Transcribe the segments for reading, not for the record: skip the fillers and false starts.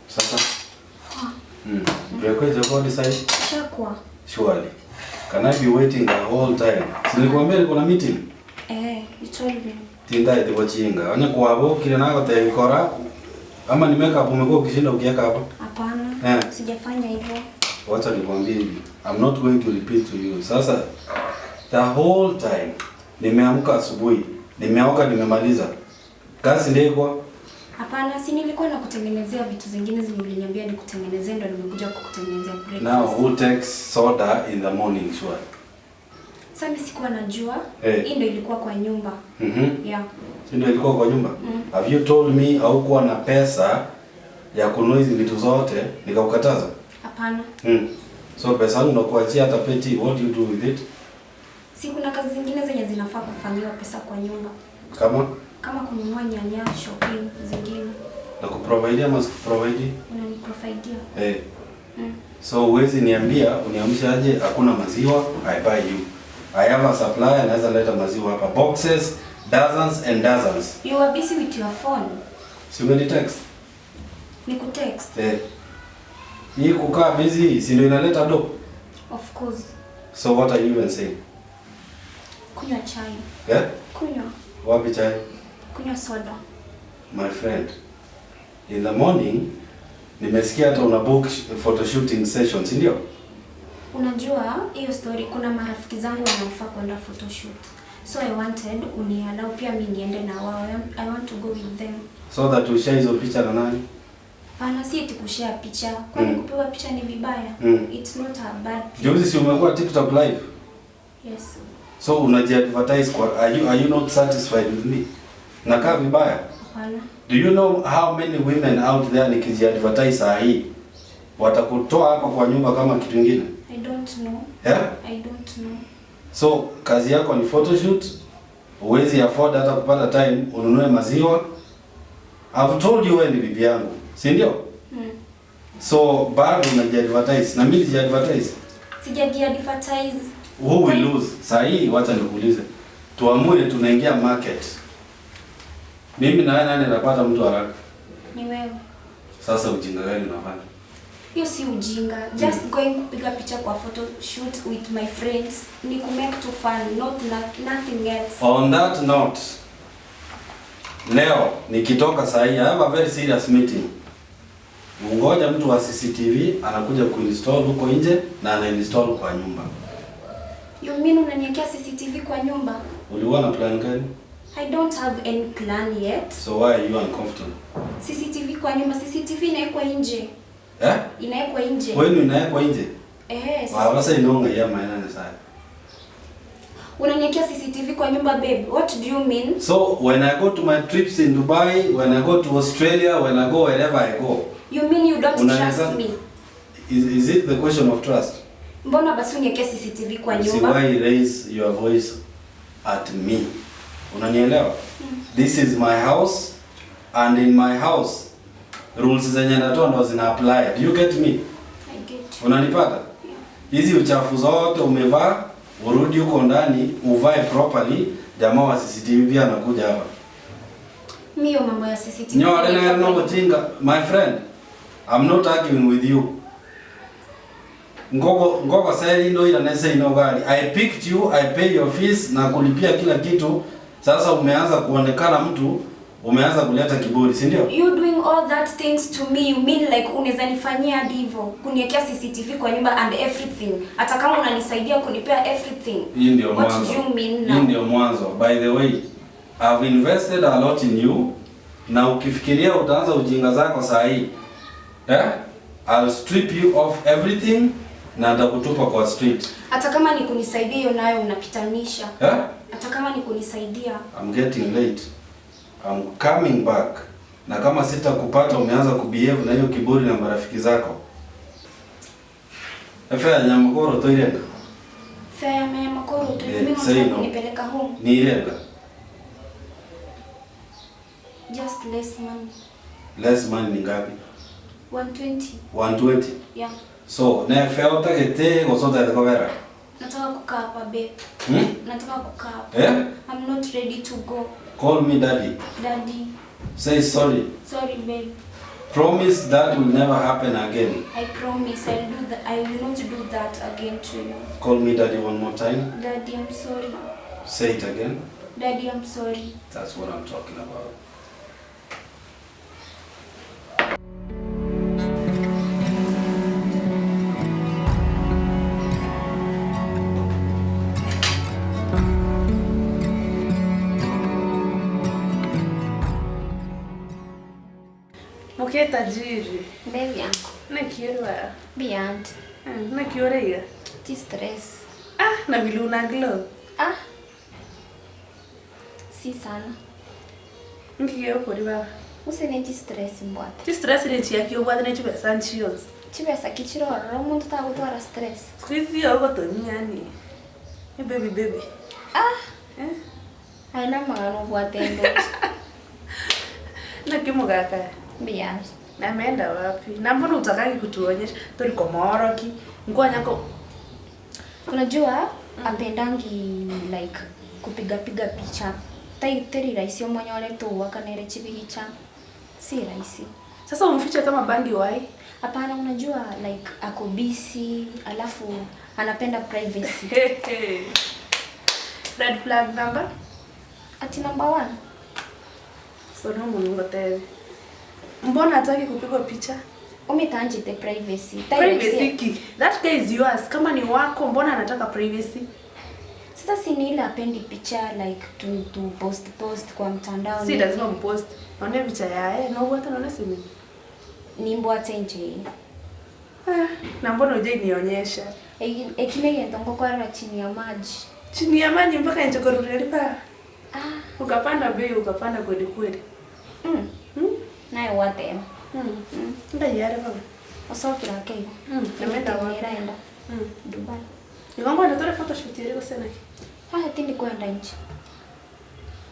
Sasa. Break kwa sasa. Shakwa. Surely. Can I be waiting the whole time? Si nilikwambia niko na meeting. Eh, you told me. Tinda ite bochinga. Onye kwabo kile nako te kora. Ama ni makeup umekuwa ukishinda ukiweka hapa? Hapana. Eh. Sijafanya hivyo. Wacha nikwambie hivi. I'm not going to repeat to you. Sasa the whole time nimeamka asubuhi, nimeoga, nimemaliza. Kazi ndio iko. Hapana, si nilikuwa nakutengenezea vitu zingine zenye uliniambia nikutengenezee, ndo nimekuja kukutengenezea breakfast. Now who takes soda in the morning, sure? Sasa mimi sikuwa najua. Eh. Hii ndio ilikuwa kwa nyumba. Yeah. Si ndio ilikuwa kwa nyumba? Have you told me haukuwa na pesa ya kununua hizi vitu zote nikakukataza? Hapana. So pesa yangu nakuachia hata petty, what do you do with it? Si kuna kazi zingine zenye zinafaa kufanyiwa pesa kwa nyumba. Kama Kama kununua nyanya, shopping zingine. Na kuprovide ama sikuprovide? Unaniprovidea. Eh. So huwezi niambia uniamshe aje hakuna maziwa, I buy you. I have a supplier anaweza leta maziwa hapa, boxes, dozens and dozens. You are busy with your phone. Si umeni text? Nikutext. Eh. Hii kukaa busy si ndio inaleta do? Of course. So what are you even saying? Kunywa chai. Eh? Kunywa. Wapi chai? Kunywa soda. My friend, in the morning nimesikia hata una book photo shooting session, si ndio? Unajua hiyo story, kuna marafiki zangu wanaofaa kwenda photoshoot. So I wanted uniallow pia mimi niende na wao. I want to go with them. So that ushare hizo picha na nani? Pana, si eti kushare picha. Kwani kupewa picha ni vibaya? It's not a bad thing. Juzi si umekuwa TikTok live? Yes. So unaji-advertise kwa, are you not satisfied with me? Nakaa vibaya? Hapana. Do you know how many women out there nikijiadvertise saa hii watakutoa hapa kwa nyumba kama kitu kingine? I don't know. Yeah? I don't know. So kazi yako ni photoshoot, huwezi afford hata kupata time ununue maziwa. I've told you wewe ni bibi yangu, si ndio? Mm. So bado unajiadvertise na mimi nijiadvertise. Sijajiadvertise. Who will lose? Saa hii wacha nikuulize. Tuamue tunaingia market. Mimi na wewe, nani anapata mtu haraka? Ni wewe. Sasa ujinga gani unafanya? Hiyo si ujinga. Just going kupiga picha kwa photo shoot with my friends ni ku make to fun, not nothing else. On that note, leo nikitoka saa hii, I have a very serious meeting. Ungoja mtu wa CCTV anakuja kuinstall huko nje na anainstall kwa nyumba. You mean unaniwekea CCTV kwa nyumba? Ulikuwa na plan gani? I don't have any plan yet. So why are you uncomfortable? CCTV kwa nyumba, CCTV inawekwa nje. Eh? Inawekwa nje. Kwenu inawekwa nje? Eh, Wa sasa inonga ya maana sana. Unaniwekea CCTV kwa nyumba, babe. What do you mean? So when I go to my trips in Dubai, when I go to Australia, when I go wherever I go, You mean you don't Unaweza- trust me? is it the question of trust? Mbona basi uniwekee CCTV kwa nyumba? Usiwahi raise your voice at me. Unanielewa? This is my house and in my house rules zenye natoa ndo zina apply. Do you get me? I get you. Unanipata? Yeah. Hizi uchafu zote umevaa, urudi huko ndani uvae properly. Jamaa wa CCTV pia anakuja hapa. Mimi hiyo mambo ya CCTV. Nyo no no ujinga. My friend, I'm not arguing with you. Ngogo ngogo sasa ndo ila nese ino gari. I picked you, I pay your fees na kulipia kila kitu. Sasa umeanza kuonekana mtu, umeanza kuleta kiburi, si ndio? You doing all that things to me, you mean like unaweza nifanyia hadi hivyo, kuniwekea CCTV kwa nyumba and everything, hata kama unanisaidia kunipea everything? Hii ndio What mwanzo. do you mean Hii now? ndio mwanzo. By the way, I've invested a lot in you na ukifikiria utaanza ujinga zako saa hii, eh? I'll strip you off everything na nitakutupa kwa street. Hata kama ni kunisaidia, hiyo nayo unapitanisha. Eh? Hata kama ni kunisaidia. I'm getting late. I'm coming back. Na kama sitakupata umeanza kubehave na hiyo kiburi na marafiki zako. Efe ya Nyamakoro to irenga. Fare ya Makoro tu, Eh, mimi say unataka no. kunipeleka home? Ni irenga. Just less money. Less money ni ngapi? 120. 120. Yeah. So, ne fare utagete gosota kobera. Nataka kukaa hapa, babe. Nataka kukaa hapa. Eh? I'm not ready to go. Call me daddy. Daddy. Say sorry. Sorry, babe. Promise that will never happen again. I promise I will not do that again to you. Call me daddy one more time. Daddy, I'm sorry. Say it again. Daddy, I'm sorry. That's what I'm talking about. Muke tajiri. Baby yangu. Nakiorwa. Beyond. Nakiorega. Ti stress. Ah, na vile una glow. Ah. Si sana. Ngiyo kuri baba. Usene ti stress mbwate. Ti stress ni chi yakio bwate ne chibesa nchiyonse. Chibesa kichirororo omuntu tagutwara stress. Squeeze yo gotonyani. Hey baby baby. Ah. Eh? Aina mangano bwate ndo. Nakimugaka. Beyond. Na ameenda wapi? Na mbona utakaki kutuonyesha? Tulikomoroki. Ngoja nyako. Unajua apendangi like kupiga piga picha. Teri rahisi omonyore tu wakanere chibigicha. Si rahisi. Sasa umfiche kama bangi wai? Hapana, unajua like ako busy, alafu anapenda privacy. Red flag number? Ati number 1. So no mungu tele. Mbona hataki kupigwa picha? Umetanjite privacy. Privacy ki. That guy is yours. Kama ni wako, mbona anataka privacy? Sasa si ni ile apendi picha like to post kwa mtandao. Si lazima mpost. Naone picha yae, no hata naone simu. Ni mbwate nje. Ah, na mbona hujai nionyesha? Ekine yentongo kwa chini ya maji. Chini ya maji mpaka nje korudi pa. Ah, ukapanda bei, ukapanda kweli kweli. Naye wate. Ndayare baba. Osokira keigo. Nameenda wapi? Niraenda. Dubai. Nigongo ndotore photoshoot yeriko sena. Ah, tindi kwenda nje.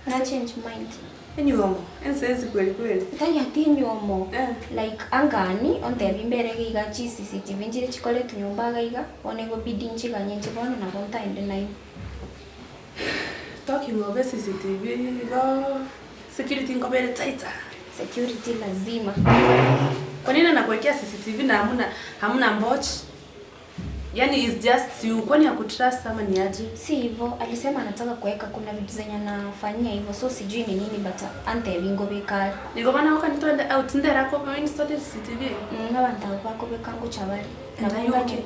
Na change mind. Enyuomo. Ensensi kweli kweli. Tanya tinyuomo. Like angani onte bimbere giga chi CCTV njire chikole tunyumba giga onego bidi nchiga nyenche bono na bonta ende nayo. Talking of CCTV go security ngobere tighter. Security lazima. Kwa nini anakuwekea CCTV na hamuna mboch? Yaani is just you, kwani hakutrust ama ni aje? Si hivyo, alisema anataka kuweka kuna vitu zenye anafanyia hivyo, so sijui ni nini but ante bingo beka. Niko maana waka nitoenda out ndera ko pa install CCTV. Ngabanta bako bekangu chabali. And are you okay?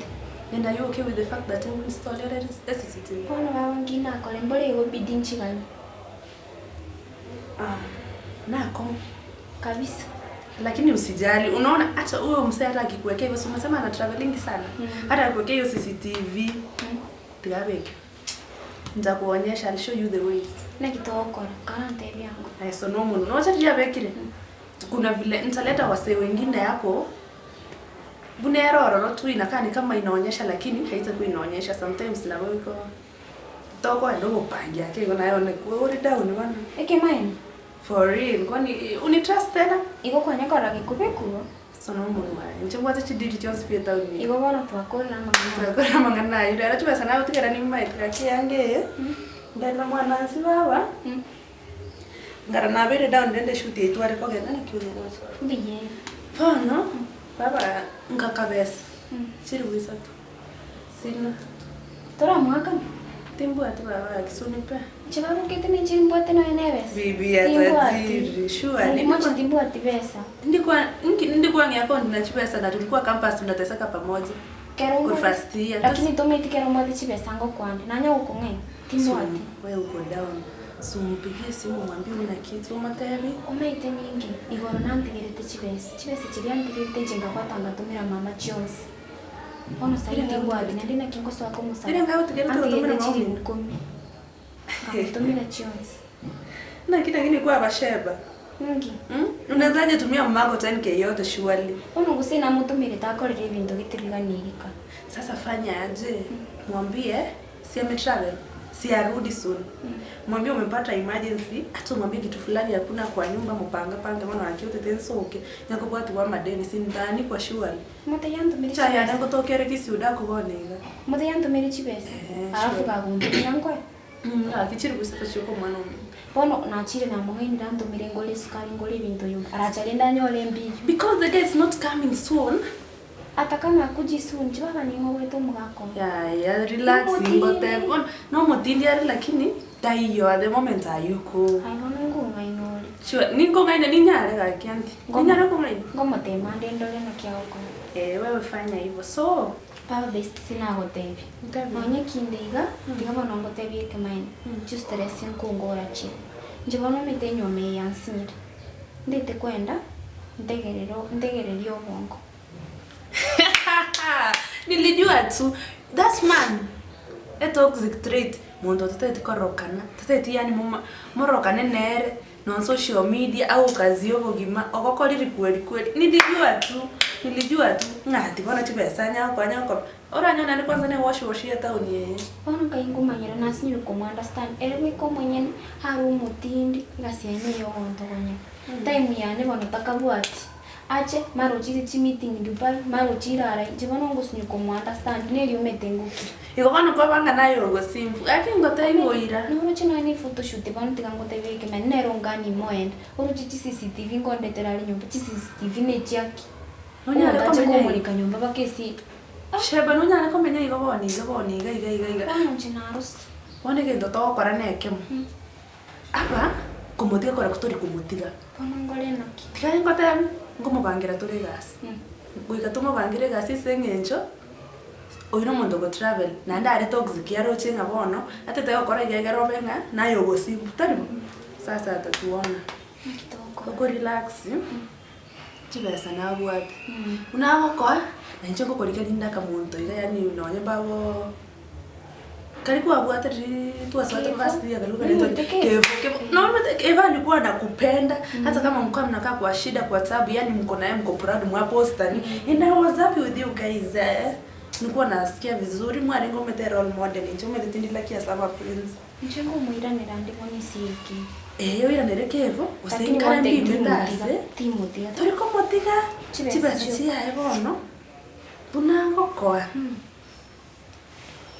And are you okay with the fact that I'm installing CCTV? Kono baba ngina akole mbole go bidi nchigani. Ah, nako kabisa. Lakini usijali, unaona hata huyo msee hata akikuwekea hivyo, si umesema ana traveling sana. Hata akikuwekea hiyo CCTV, tigabeke. Nitakuonyesha, I'll show you the ways. Na kitoko kana ntebi yangu. Ai so no muno. Unaona tigabekire. Kuna vile nitaleta wasee wengine hapo. Bunero roro tu inakaa ni kama inaonyesha lakini haitakuwa inaonyesha sometimes na wewe iko toko ndogo pangi yake iko nayo ni kwa down bwana. Eke mine. For real, kwani unitrust tena? Iko kwa nyakora gikubeku. So no munwa. Nchengwa chidiri chonse pia town. Iko bona twakora mangana. Twakora mangana. Yule arachuba sana utigera ni mai kiange. Ndana mwana nsi baba. Ngara na bere down ndende shoot itware kogenda na kiuno. Biye. Pono. Baba ngakabesa. Chiri wisatu. Sina. Tora mwaka. Timbu ati baba kisunipe. Chibabu kete ni chimbu ati no enebes. Bibi atajiri. Sure. Ni timbu ati pesa. Ndikuwa ngiyako ndinachipesa na tulikuwa campus tunateseka pamoja. Kero first year. Lakini tometi kero mwati chipesa ngo kwande. Nanya uko ngai. Timbu ati. Wewe uko down. So mpigie simu mwambie una kitu umatebi. Umaite nyingi. Igoro nantigirete chipesa. Chipesa chiriantigirete jinga kwatanga tumira mama Jones. Ono sahi timbu ati nandina kingoso wako musa. Ile ngao tigere tumira mama. Kumi. Tumira Jones. Na kita ngine kwa basheba. Ngi. Unawezaje tumia mamako 10k yote surely? Ono gusina mutumire takorire ibintu bitiriganirika. Sasa fanya aje? Mwambie si ame travel, si arudi soon. Mwambie umepata emergency, hata mwambie kitu fulani hakuna kwa nyumba mpanga panga maana akiote tensoke. Nyakobwa tu wa madeni si ndani kwa surely. Mote yantumire. Chaya ndangotokere kisiuda kubonega. Mote yantumire chibesa. Alafu kagumbira ngwe. Akichiri gusa tachiko mwana umu. Bono nachire na mong'aini rantumire ngore sukari ngore bintu yo. Aracha renda nyore mbi. Because the guy is not coming soon. Ata kama akuji soon, chibaba ningo wetu mugako. Yeah, relax ngote. No mutindi ari lakini taiyo at the moment ayuko. Ai bono ng'ainori. Sure, ningo ng'aina ninyare gakianti. Ninyare kong'aina. Ngomotema ndendore na kiaoko. Eh, wewe fanya hivyo. So, baba best sina gotebi. Nonye kindeiga, tiga bono ngotebi ekemaine. Just stress nkungora chi. Nje bono mitenyo me yansinyira. Ndete kwenda ntegererio obongo. Nilijua tu that man a toxic trait mundu tateti korokana tateti yani morokane nere non social media au kazi obogima ogokoriri kweli kweli. Nilijua tu ngati bona chibesa nyako nyako oranyona ni kwanza ne wash wash ya town yeye bono kaingumanyira nasinyire kumu understand erwe ko mwenyene hari umutindi ngasiene yogontogonya time yane bono takabwati ache marochire chi meeting Dubai marochira ara jibona ngosinyo ko understand neri umetenguki iko bana kwa banga nayo go simpu ake ngota igoira no rochi no ni photoshoot bana tiga ngotebeke manero ngani moenda orochi chi CCTV ngondetera ari nyumba chi CCTV ne chiaki onyare komenya komulika nyumba bakesi sheba nonyare komenya igo boni igo boni iga iga iga iga bana nchinarus bone gendo tokora nekemo aba kumutiga kora kutori kumutiga bono ngore naki tiga ngotebi ngomubangira turi gasi goika tumubangire gasi seng'encho oyo omonto go travel naende are toxic yaroche ng'a bono atete gokora iga robe ng'a naye ogosibu tari sasa atatuona kitoko oko relax chibesa nabwate unagokoa nainche ngokorika rinda kamonto iga yani nonye babo karibu abwate tuwaswate basi ya kaluka leto kevo no Eva alikuwa anakupenda hata kama mko mnakaa kwa shida kwa tabu yani mko naye mko proud mwaposta ni and I was happy with you guys. Nilikuwa nasikia vizuri mwaringo mete role model nje umetindi laki ya sama prince njengo muiranira ndiboni siki oiranire kevo usinkara mbi mendase Timothy turiko motiga chibesa chiaye bono bunangokoa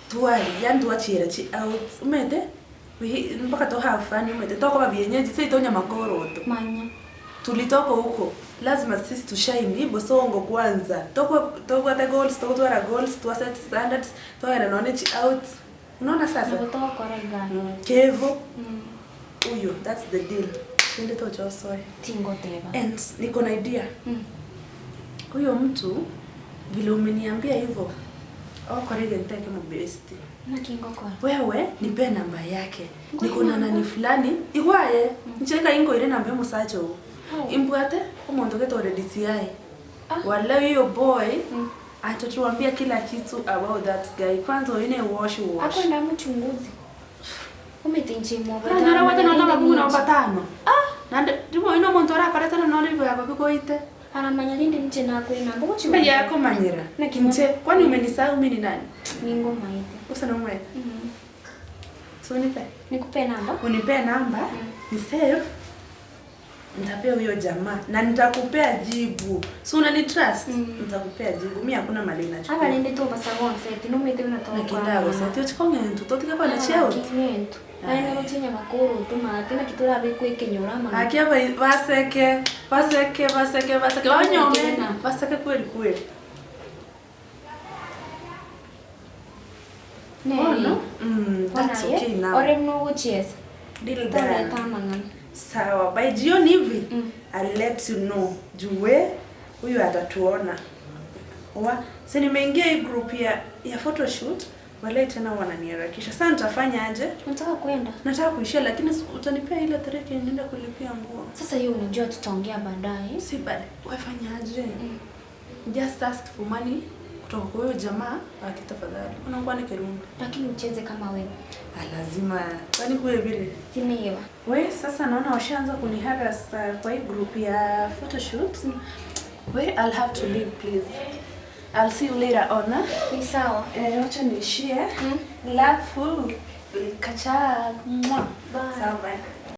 tuwali yani tuwachira chi out umete mpaka to have fun umete toko babienyeji sasa itonya makoroto manya tulitoka huko lazima sisi tushine bosongo kwanza toko toko the goals toko twara goals twa set standards twara knowledge out unaona sasa toko kora igana kevo uyo that's the deal nende tocho soy tingo teba and niko na idea huyo mtu vile umeniambia hivyo okorege nteke mubesti nakingo kwa wewe nipe namba yake niko na nani fulani igwaye ncheka ingo ile namba musacho imbwate omuntu getore DCI wala hiyo boy atatuambia kila kitu about that guy kwanza oyine wash wash akwenda mchunguzi umetinchi mwa na wata na babu na batano nande ndimo ino muntu arakoretana no libo yako bikoite aramanya linde nche nakwe namba kuchi yako manyira nche kwani umenisahau mimi ni nani ningo maite usana mwe so nipe nikupe namba unipe namba ni save nitapea huyo jamaa na nitakupea jibu so unani trust nitakupea jibu mimi hakuna mali nachukua aba linde to basagonse tinomete unatoka nakindago sati ochikongentu totika kwa na cheo kingentu aina rochinya makoro tumate na kitura bekwe kenyora mama akia baseke baseke baseke baseke wanyome baseke kweli kweli no that's okay now ore no cheers deal done sawa by jioni hivi I'll let you know juwe huyu atatuona wa si nimeingia hii group ya photoshoot wale tena wananiharakisha sasa nitafanya aje nataka kwenda nataka kuishia lakini utanipea ile tarehe nienda kulipia nguo sasa hiyo unajua tutaongea baadaye si baadaye wafanya aje just ask for money kutoka kwa huyo jamaa akitafadhali unakuwa ni kirumba lakini ucheze kama wewe lazima kwani kuwe vile sina we sasa naona washaanza kuniharas kwa hii group ya photoshoot we I'll have to leave please I'll see you later on. Ni sawa. Wacha niishie. Love you. Kacha. Bye. Sawa bye.